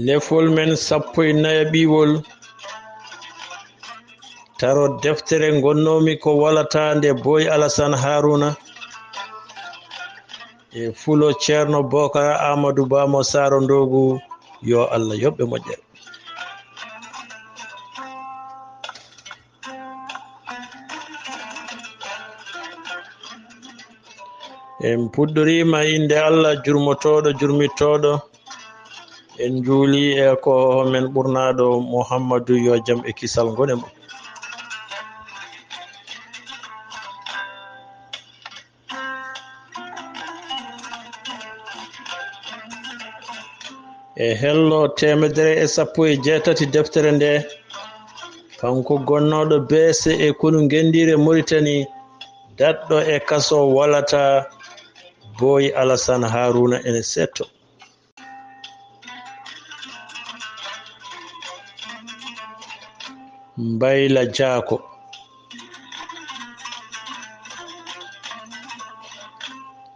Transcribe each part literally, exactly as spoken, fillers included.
Lefol men sappo e nayaɓiwol, taro deftere ngonnoomi ko walata nde Boy Alasan Haruna e fulo Ceerno Bokara Amadou Ba mo Saaro Ndoogu, yo Allah yoɓ ɓe moƴƴere. En puɗɗoriima innde Allah jurmotooɗo, jurmittooɗo. En njuuli e ko men ɓurnaaɗo Muhammadu, yo jam e kisal ngone mo. E hello teemedere e sappo e jeetati deftere nde, kanko gonnooɗo beese e konu ngenndiire Mauritanie, daɗɗo e kaso walata, Boy Alasan Haruna ene seetto. Mbayla Jaako.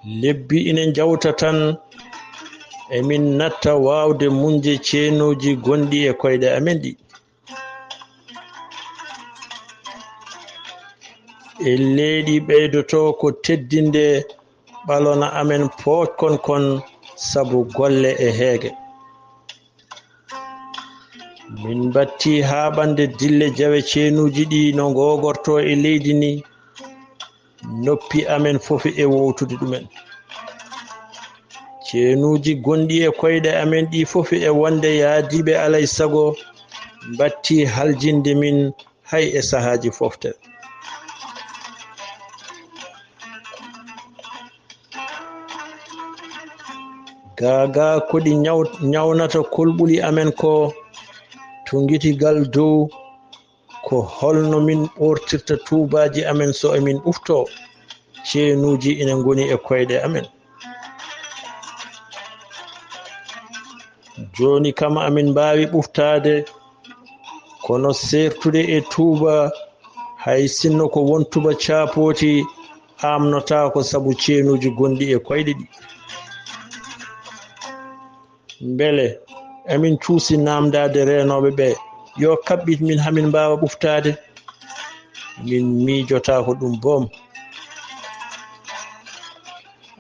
Lebbi ina njawta tan, emin natta waawde muñde ceenuuji gonɗi e koyɗe amen ɗi. E leydi ɓeydoto ko teddinde ɓalona amen pooc kon kon sabu golle e heege. Min mbatti haaɓande dille jawe ceenuuji ɗi no ngoogorto e leydi ni, noppi amen fof e wowtude ɗumen. Ceenuuji gonɗi e koyɗe amen ɗi fof e wonde yaadiiɓe alay sago mbatti haljinde min hay e sahaaji fofte. Gaagaa ko ɗi ñaw-, ñawnata kolɓuli amen ko tunngitigal dow, ko holno min ɓoortirta tuubaaji amen so emin ɓuftoo, ceenuuji ina ngoni e koyɗe amen. Jooni kam amin mbaawi ɓuftaade, kono seertude e tuuba, hay sinno ko won tuba caapooti, aamnotaako sabu ceenuuji gonɗi e koyɗe ɗi. Mbele emin cuusi naamndaade reenooɓe ɓe, yo kaɓɓit min, hamin mbaawa ɓuftaade? Min miijotaako ɗum boom.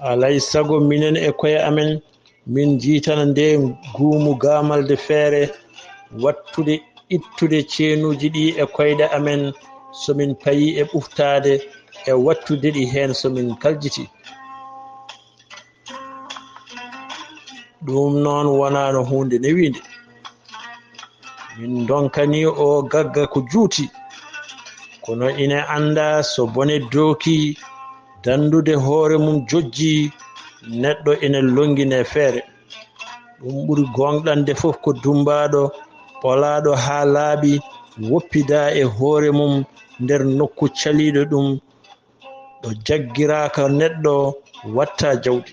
Alay sago minen e koye amen, min njiytana nde guumu gaamalde feere waɗtude ittude ceenuuji ɗi e koyɗe amen, so min payii e ɓuftaade e waɗtude ɗi heen so min kaljiti. Ɗum noon wonaano huunde newiinde. Min ndonkanii oo gagga ko juuti, kono ine anndaa so bone dookii, danndude hoore mum jojjii, neɗɗo ine lonngine feere. Ɗum ɓuri gooŋɗande fof ko dummbaaɗo, ɓolaaɗo haa laaɓi, woppidaa e hoore mum nder nokku caliiɗo ɗum, ɗo jaggiraaka neɗɗo watta jawdi.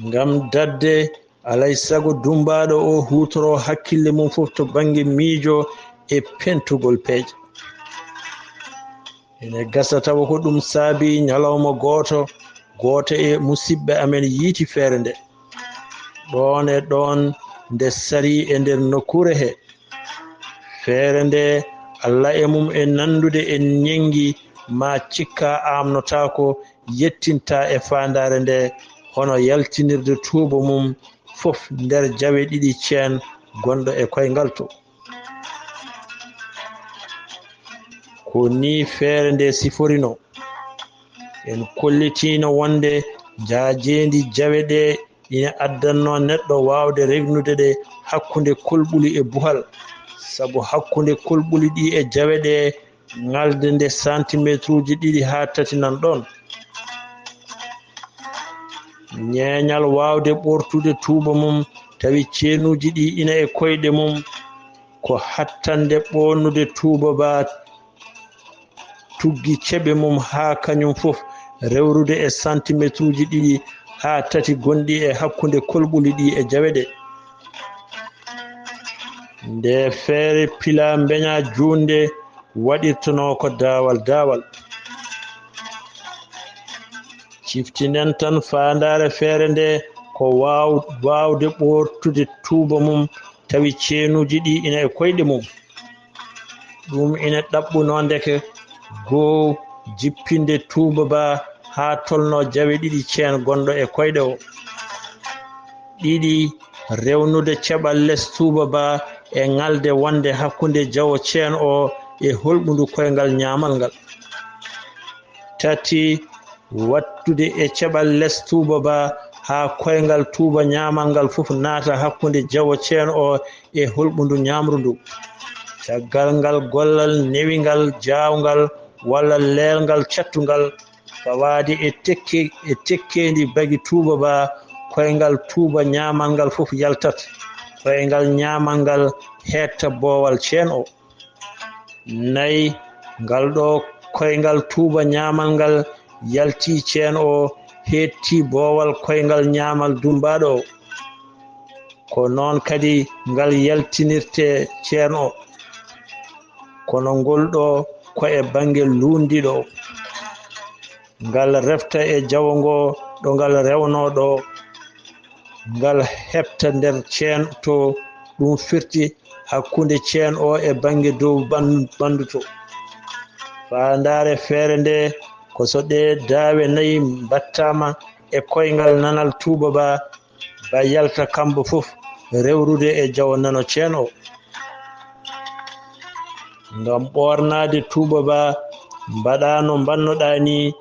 Ngam daɗde, alay sago dummbaaɗo o huutoro hakkille mum fof to bannge miijo e pentugol peeje. Ene gasa tawa ko ɗum saabi ñalawma gooto, gooto e musiɓɓe amen yiiti feere nde. Ɗoon e ɗoon nde sarii e nder nokkuure he. Feere nde Alla e mum e nanndude e ñenngi ma cikka aamnotaako yettinta e faandaare nde, hono yaltinirde tuuba mum fof nder jawe ɗiɗi ceen gonɗo e koyngal to. Ko nii feere nde siforinoo. En kollitiino wonde njaajeendi jawe ɗe ina addannoo neɗɗo waawde regnude ɗe hakkunde kolɓuli e buhal, sabu hakkunde kolɓuli ɗi e jawe ɗe ŋalde nde santimetruuji ɗiɗi haa tati nan ɗoon. Ñeeñal waawde ɓoortude tuuba mum tawi ceenuuji ɗi ina e koyɗe mum, ko hattande ɓoornude tuuba ba tuggi ceɓe mum haa kañum fof rewrude e santimetruuji ɗiɗi haa tati gonɗi e hakkunde kolɓuli ɗi e jawe ɗe. Nde feere pila mbeña juunde waɗirtonoo ko daawal daawal. Ciftinen tan faandaare feere nde ko waaw-, waawde ɓoortude tuuba mum tawi ceenuuji ɗi ina e koyɗe mum. Ɗum ina ɗaɓɓunoo ndeke goo jippinde tuuba ba haa tolnoo jawe ɗiɗi ceen gonɗo e koyɗe o. Ɗiɗi, rewnude ceɓal les tuuba ba e ŋalde wonde hakkunde jawo ceen o e holɓundu koyngal ñaamal ngal. Tati, waɗtude e ceɓal les tuuba ba haa koyngal tuuba ñaamal ngal fof naata hakkunde jawo ceen o e holɓundu ñaamru ndu. Caggal ngal gollal newingal jaawngal walla leelngal cattungal, fawaade e tekke-, e tekkeendi bagi tuuba ba, koyngal tuuba ñaamal ngal fof yaltat, koyngal ñaamal ngal heedta boowal ceen o. Nayi, ngal ɗo koyngal tuuba ñaamal ngal yalti ceen o, heedti boowal koyngal ñaamal dumbaaɗo o. Ko noon kadi ngal yaltinirte ceen o. Kono ngol ɗo ko e bannge luunndiiɗo o. Ngal refta e jawo ngo ɗo ngal rewnoo ɗo. Ngal heɓta nder ceen to, ɗum firti hakkunde ceen o e bannge dow ban-, banndu to. Faandaare feere nde ko so ɗee daawe nayi mbaɗtaama e koyngal nanal tuuba ba, ba yalta kambo fof rewrude e jawo nano ceen o. Ngam ɓoornaade tuuba ba, mbaɗa no mbannoɗaa ni,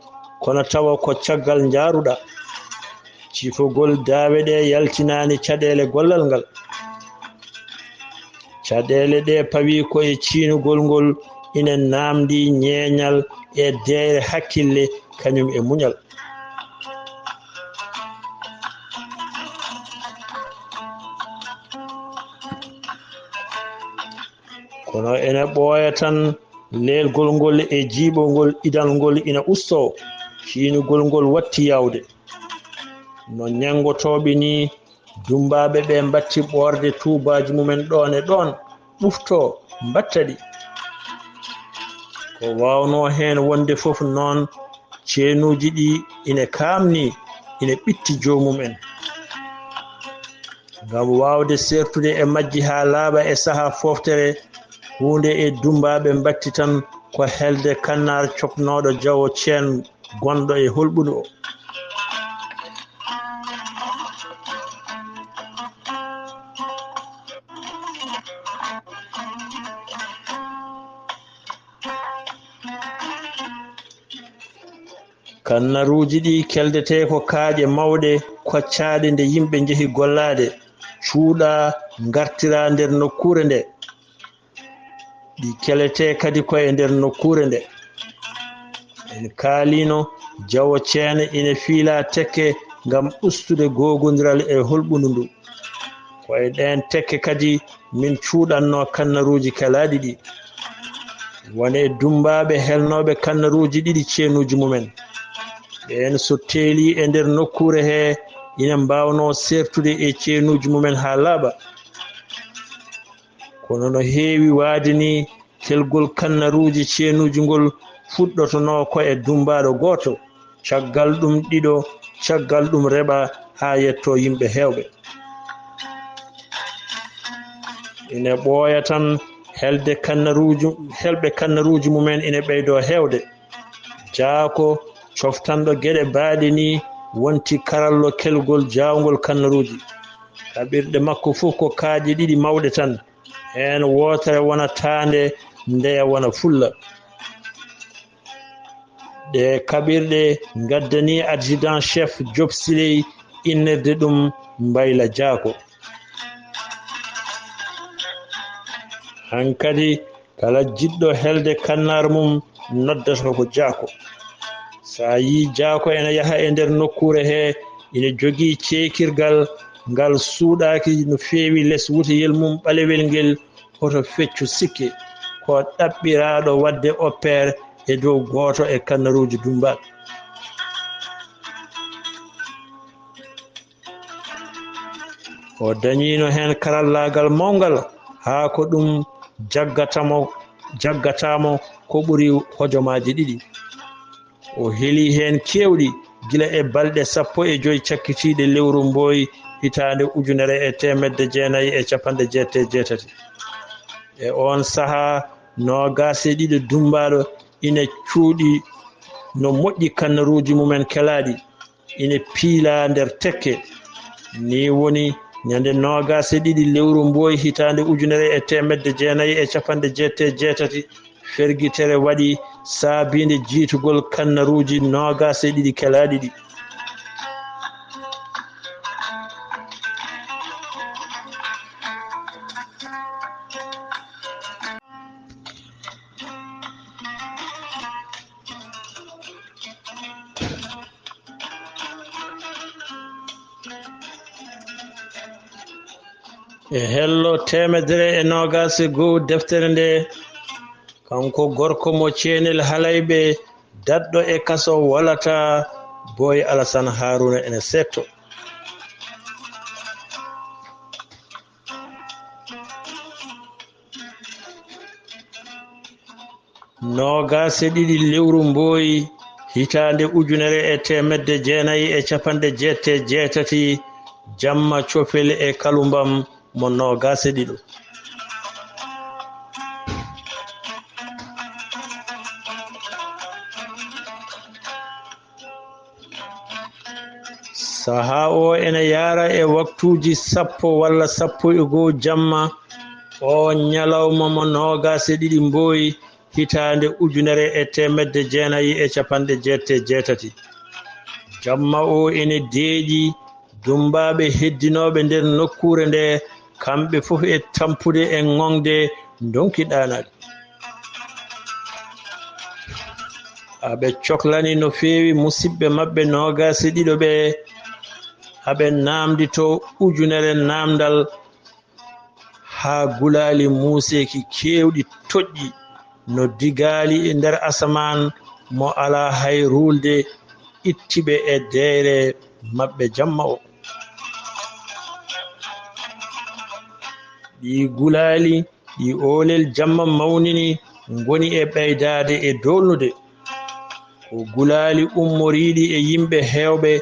kono tawa ko caggal njaaruɗaa. Cifogol daawe ɗe yaltinaani caɗeele gollal ngal. Caɗeele ɗe pawi ko e ciinugol ngol ina naamndi ñeeñal e deeyre hakkille, kañum e muñal. Kono ene ɓooya tan, leelgol ngol e jiiɓol ngol, idal ngol ina ustoo, ciinugol ngol watti yaawde. No ñenngotooɓe ni, dummbaaɓe ɓe mbatti ɓoorde tuubaaji mumen ɗoon e ɗoon, ɓuftoo, mbatta ɗi. Ko waawnoo heen wonde fof noon, ceenuuji ɗi ina kaamni, ina ɓitti joomum en. Ngam waawde seertude e majji haa laaɓa e sahaa fooftere, huunde e dummbaaɓe mbatti tan ko helde kannaar coknooɗo jawo ceen gonɗo e holɓundu o. Kannaruuji ɗi keldetee ko kaaƴe mawɗe koccaaɗe nde yimɓe njehi gollaade, cuuɗaa, ngartiraa nder nokkuure nde. Ɗi keletee kadi ko e nder nokkuure nde. En kaaliino jawo ceene ina fiilaa tekke ngam ustude googondiral e holɓundu ndu. Ko e ɗeen tekke kadi min cuuɗatnoo kannaruuji kelaaɗi ɗi. Won e dummbaaɓe helnooɓe kannaruuji ɗiɗi ceenuuji mumen. Ɓeen so teelii e nder nokkuure hee, ina mbaawnoo seertude e ceenuuji mumen haa laaɓa. Kono no heewi waade ni, kelgol kannaruuji ceenuuji ngol fuɗɗotonoo ko e dummbaaɗo gooto, caggal ɗum ɗiɗo, caggal ɗum reɓa haa yettoo yimɓe heewɓe. Ine ɓooya tan, helde kannaruuji, helɓe kannaruuji mumen ine ɓeydoo heewde. Jaako coftanɗo geɗe baaɗe ni wonti karallo kelgol jaawngol kannaruuji. Kaɓirɗe makko fof ko kaaƴe ɗiɗi mawɗe tan. Heen wootere wona taande, ndeya wona fulla. Ɗe kaɓirɗe ngaddani adjudant chef Joop Siley innirde ɗum Mbayla Jaako. Hankadi kala jiɗɗo helde kannaar mum noddata ko Jaako. So a yii Jaako ene yaha e nder nokkuure hee, ina jogii ceekirgal ngal suuɗaaki no feewi les wuteyel mum ɓalewel ngel, hoto feccu sikke. Ko ɗaɓɓiraaɗo waɗde oppeer e dow gooto e kannaruuji dummbaaɓe. O dañiino heen karallaagal mawngal, haa ko ɗum jaggatamo, jaggataamo ko ɓuri hojomaaji ɗiɗi. O heli heen keewɗi, gila e balɗe sappo e joy cakkitiiɗe lewru Mbooy hitaande ujunere e teemedde jeenayi e cappanɗe jeetati e jeetati. E oon sahaa, noogaas e ɗiɗo dummbaaɗo ina cuuɗi no moƴƴi kannaruuji mumen kelaaɗi, ina piilaa nder tekke. Nii woni, ñande noogaas e ɗiɗi lewru Mbooy hitaande ujunere e teemedde jeenayi e cappanɗe jeetati e jeetati, fergitere waɗi saabiinde jiytugol kannaruuji noogaas e ɗiɗi kelaaɗi ɗi. E hello teemedere e noogaas e goo deftere nde, kanko gorko mo Ceenel Halayɓe, daɗɗo e kaso walataa, Boy Alasan Haaruna ene seetto. Noogaas e ɗiɗi lewru Mbooy, hitaande ujunere e teemedde jeenayi e cappanɗe jeetati e jeetati, jamma cofel e kalumbam mo noogaas e ɗiɗo. Sahaa o ene yaara e waktuuji sappo walla sappo e goo jamma, o ñalawma mo noogaas e ɗiɗi Mbooy, hitaande ujunere e teemedde jeenayi e cappanɗe jeetati e jeetati. Jamma o ene deeƴi, dummbaaɓe heddinooɓe nder nokkuure nde, kamɓe fof e tampude e ŋoŋde, ndonki ɗaanaade. Aɓe coklani no feewi musidɓe maɓɓe noogaas e ɗiɗo ɓe, aɓe naamndito ujunere naamndal, haa gulaali muuseeki keewɗi toƴƴi no digaali e nder asamaan mo alaa hay ruulde itti ɓe e deeyre maɓɓe jamma o. Ɗii gulaali ɗi oolel jamma mawnini ngoni e ɓeydaade e doolnude. Ko gulaali ummoriiɗi e yimɓe heewɓe,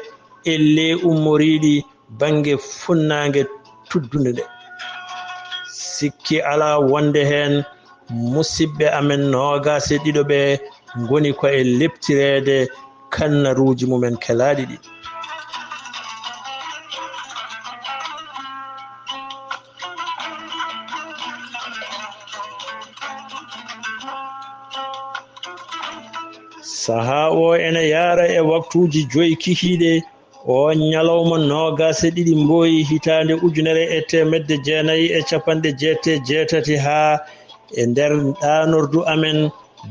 ellee ummoriiɗi bannge funnaange tuddunde nde. Sikki alaa wonde heen, musidɓe amen noogaas e ɗiɗo ɓe ngoni ko e leptireede kannaruuji mumen kelaaɗi ɗi. Sahaa o ene yaara e waktuuji joy kikiiɗe, o ñalawma noogaas e ɗiɗi Mbooy hitaande ujunere e teemedde jeenayi e cappanɗe jeetati e jeetati, haa e nder ɗaanordu amen,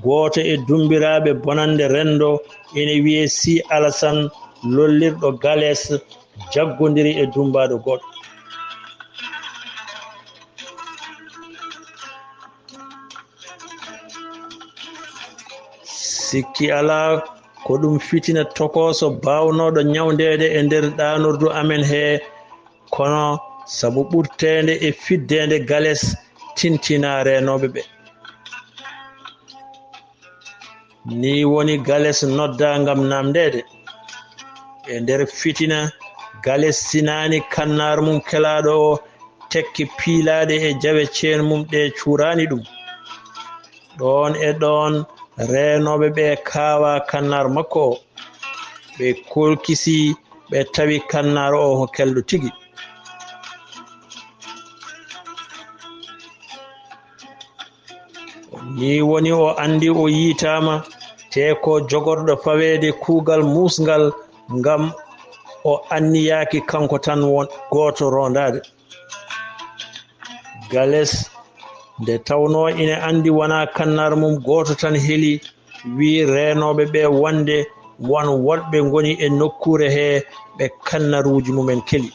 gooto e dummbiraaɓe bonannde renndo ene wiyee Sii Alasan, lollirɗo Gales, jaggondiri e dummbaaɗo goɗɗo. Sikki alaa, ko ɗum fitina tokooso baawnooɗo ñawndeede e nder ɗaanordu amen hee, kono sabu ɓurteende e fiddeende Gales, tintinaa reenooɓe ɓe. Nii woni Gales noddaa ngam naamndeede. E nder fitina, Gales sinaani kannaar mum kelaaɗo o, tekke piilaaɗe e jawe ceen mum ɗe cuuraani ɗum. Ɗoon e ɗoon, reenooɓe ɓe kaawaa kannaar makko o. Ɓe koolkisii, ɓe tawi kannaar o ko kelɗo tigi. Nii woni o anndi o yiytaama, tee ko jogorɗo faweede kuugal muusngal, ngam o anniyaaki kanko tan won gooto roondaade. Gales, nde tawnoo ine anndi wonaa kannaar mum gooto tan heli, wii reenooɓe ɓe wonde won woɗɓe ngoni e nokkuure hee ɓe kannaruuji mumen keli.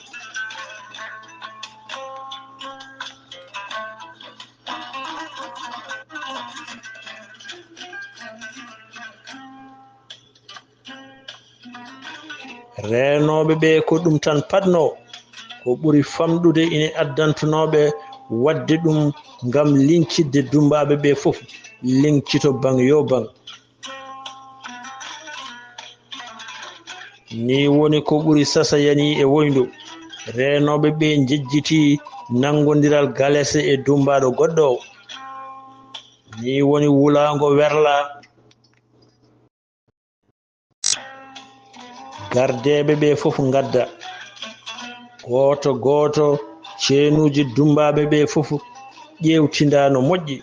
Reenooɓe ɓe ko ɗum tan paɗnoo, ko ɓuri famɗude ine addantunooɓe waɗde ɗum ngam liŋkitde dummbaaɓe ɓe fof, liŋkito baŋ yo baŋ. Nii woni ko ɓuri sasa yanii e woyndu, reenooɓe ɓe njejjitii nanngondiral galese e dummbaaɗo goɗɗo o. Nii woni wulaango werlaa. Gardeeɓe ɓe fof ngadda. Gooto gooto ceenuuji dummbaaɓe ɓe fof ƴeewtinda no moƴƴi.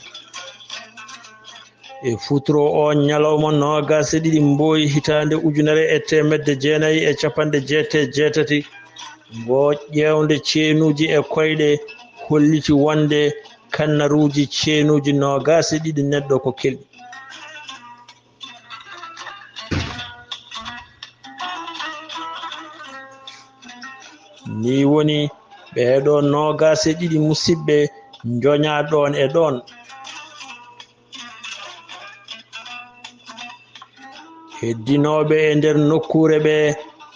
E futuro o ñalawma noogaas e ɗiɗi mbooyi hitaande ujunere e teemedde jeenayi e capanɗe jeetati e jeetati, ngoo ƴeewnde ceenuuji e koyɗe holliti wonde kannaruuji ceenuuji noogaas e ɗiɗi neɗɗo ko kelɗi. Nii woni ɓeeɗo noogaas e ɗiɗi musiɓɓe njoñaa ɗoon e ɗoon. Heddinooɓe e nder nokkuure ɓe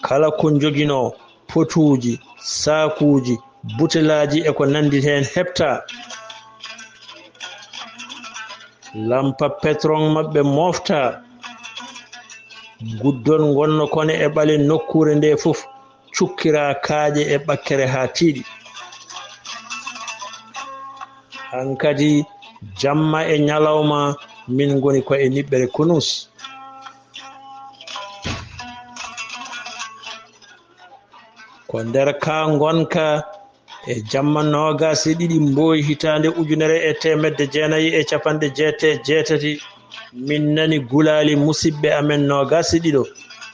kala ko njoginoo, potuuji, saakuuji, butelaaji e ko nanndi heen heɓtaa. Lampa petroŋ maɓɓe mooftaa. Guddon ngonno kone e ɓale nokkuure nde fof, cukkiraa kaaƴe e ɓakkere haa tiiɗi. Hankadi jamma e ñalawma min ngoni ko e niɓɓere Kunus. Ko nder kaa ngonka e jamma noogaas e ɗiɗi mbooyi hitaande ujunere e teemedde jeenayi e capanɗe jeetati e jeetati, min nani gulaali musiɓɓe amen noogaas e ɗiɗo,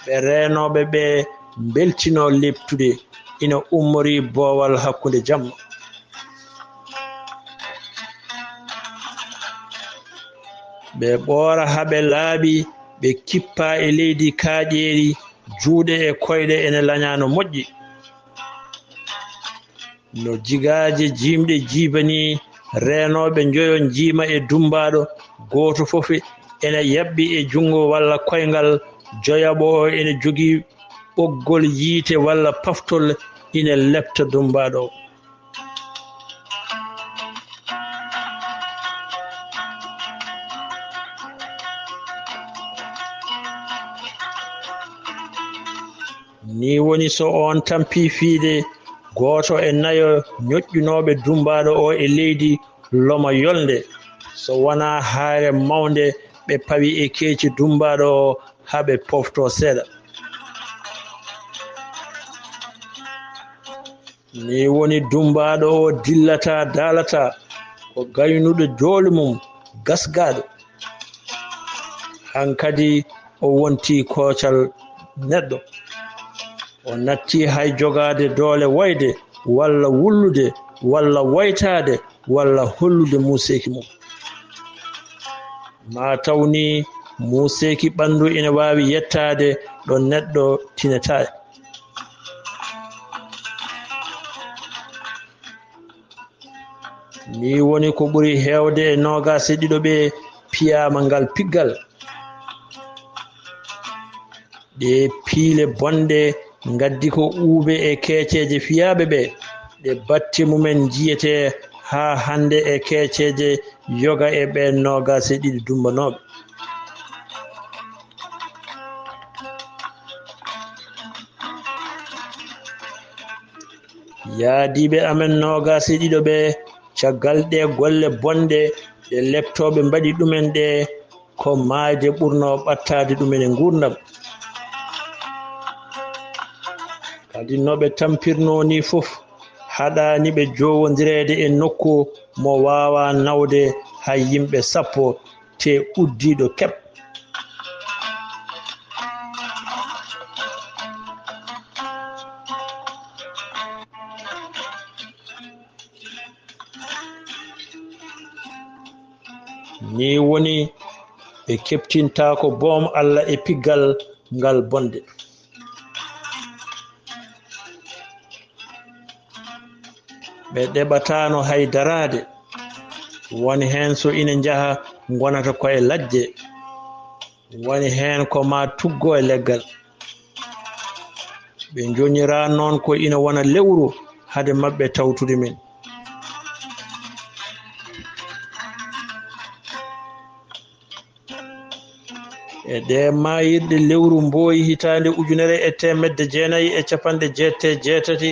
ɓe reenooɓe ɓe mbeltinoo leɓtude, ina ummorii boowal hakkunde jamma. Ɓe ɓoora haa ɓe laaɓi, ɓe kippaa e leydi kaaƴeeri, juuɗe e koyɗe ene lañaa no moƴƴi. No jigaaje jiimɗe jiiba nii, reenooɓe njoyo njiima e dummbaaɗo, gooto fof ene yaɓɓi e junngo walla koyngal, joyaɓo o ene jogii ɓoggol yiite walla paftol ina leɓta dummbaaɗo o. Nii woni so oon tampii fiide, gooto e nayo ñoƴƴunooɓe dummbaaɗo o e leydi loma yolnde, so wonaa haayre mawnde ɓe pawi e keeci dummbaaɗo o haa ɓe pooftoo seeɗa. Nii woni dummbaaɗo o dillataa, daalataa, ko gaynuɗo doole mum, gasgaaɗo. Hankadi o wontii koocal neɗɗo. O nattii hay jogaade doole woyde, walla wullude, walla woytaade, walla hollude muuseeki mum. Maa taw ni muuseeki ɓanndu ina waawi yettaade ɗo neɗɗo tinataa. Nii woni ko ɓuri heewde e noogaas e ɗiɗo ɓe piyaama ngal piggal. Ɗee piile bonɗe ngaddi ko uube e keeceeje fiyaaɓe ɓe, ɗe batte mumen njiyetee haa hannde e keeceeje yoga e ɓeen noogaas e ɗiɗi dummbanooɓe. Yaadiiɓe amen noogaas e ɗiɗo ɓe, caggal ɗee golle bonɗe ɗe leptooɓe mbaɗi ɗumen ɗe, ko maayde ɓurnoo ɓattaade ɗumen e nguurndam. Kadi no ɓe tampirnoo nii fof, haɗaani ɓe joowondireede e nokku mo waawaa nawde hay yimɓe sappo, tee uddiiɗo keɓ. Nii woni ɓe keɓtintaako boom Alla e piggal ngal bonde. Ɓe ɗeɓataano hay daraade. Won heen so ina njaha ngonata ko e lajje. Woni heen ko maa tuggo e leggal. Ɓe njoñiraa noon ko ina wona lewru hade maɓɓe tawtude min. E ɗee maayirɗe lewru mbooyi hitaande ujunere e teemedde jeenayi e capanɗe jeetati e jeetati,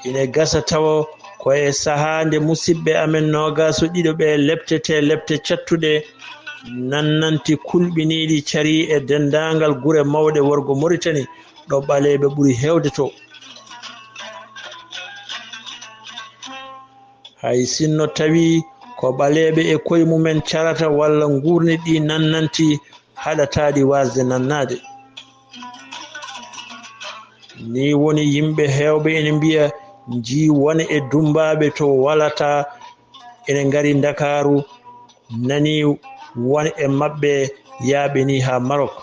ine gasa tawa ko e sahaa nde musiɓɓe amen noogaas e ɗiɗo ɓee leptetee lepte cattuɗe, nannanti kulɓiniiɗi carii e denndaangal gure mawɗe worgo Moritani ɗo ɓaleeɓe ɓuri heewde to. Hay sinno tawii ko ɓaleeɓe e koye mumen carata walla nguurni ɗi nannanti haɗataa ɗi waasde nannaade. Nii woni yimɓe heewɓe ene mbiya njii won e dummbaaɓe to walata ene ngari Ndakaaru, nanii won e maɓɓe yaaɓe nii haa Marok.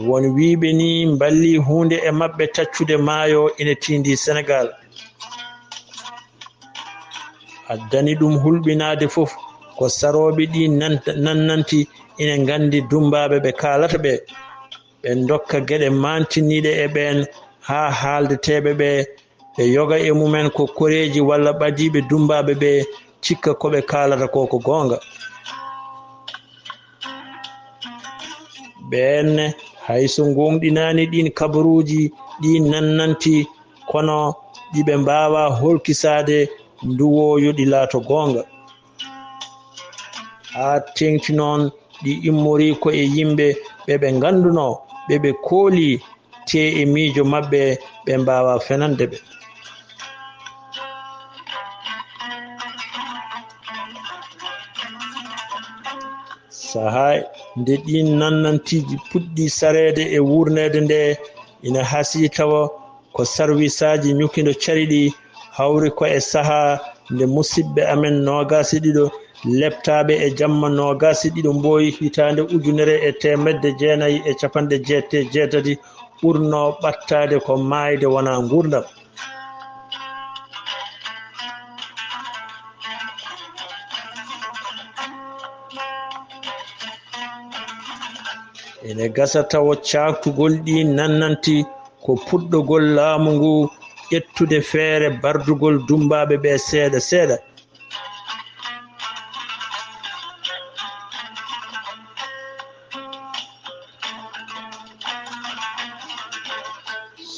Won wiyɓe nii mballii huunde e maɓɓe taccude maayo ine tiindii Senegaal. Addani ɗum hulɓinaade fof ko sarooɓe ɗi nan-, nannanti ine nganndi dummbaaɓe ɓe kaalata ɓe. Ɓe ndokka geɗe maantiniiɗe e ɓeen haa haaldeteeɓe ɓe ɓe yoga e mumen ko koreeji walla ɓadiiɓe dummbaaɓe ɓe cikka ko ɓe kaalata ko ko goonga. Ɓeen hay so ngoongɗinaani ɗiin kabaruuji ɗi nannanti kono ɗi ɓe mbaawaa holkisaade nduwooyo ɗi laato goonga. Haa teeŋti noon ɗi immorii ko e yimɓe ɓe ɓe nganndunoo, ɓe ɓe koolii, tee e miijo maɓɓe ɓe mbaawaa fenande ɓe. Sahaa nde ɗiin nannantiiji puɗɗii sareede e wuurneede nde, ina hasii tawa ko sarwisaaji ñukindo cari ɗi hawri ko e sahaa nde musiɓɓe amen noogaas e ɗiɗo leptaaɓe e jamma noogaas e ɗiɗo mbooyi hitaande ujunere e teemedde jeenayi e capanɗe jeetati e jeetati ɓurnoo ɓattaade ko maayde wonaa nguurndam. Ene gasa tawo caaktugol ɗi nannanti ko puɗɗogol laamu ngu ƴettude feere bardugol dummbaaɓe ɓe seeɗa seeɗa.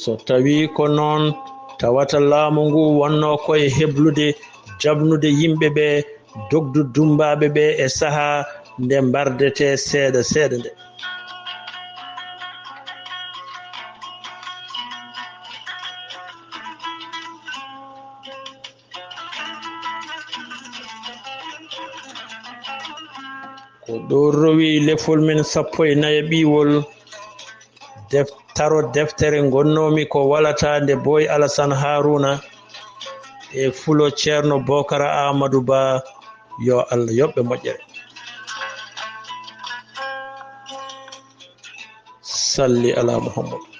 So tawii ko noon, tawata laamu ngu wonnoo ko e heblude jaɓnude yimɓe ɓe, dogdu dummbaaɓe ɓe e sahaa nde mbardetee seeɗa seeɗa nde. Ko ɗo rowi lefol men sappo e nayaɓiwol def-, taro deftere ngonnoomi ko walata nde Boy Alasan Haruna e fulo Ceerno Bokara Amadou Ba, yo Allah yoɓ ɓe moƴƴere. Salli ala Muhammad.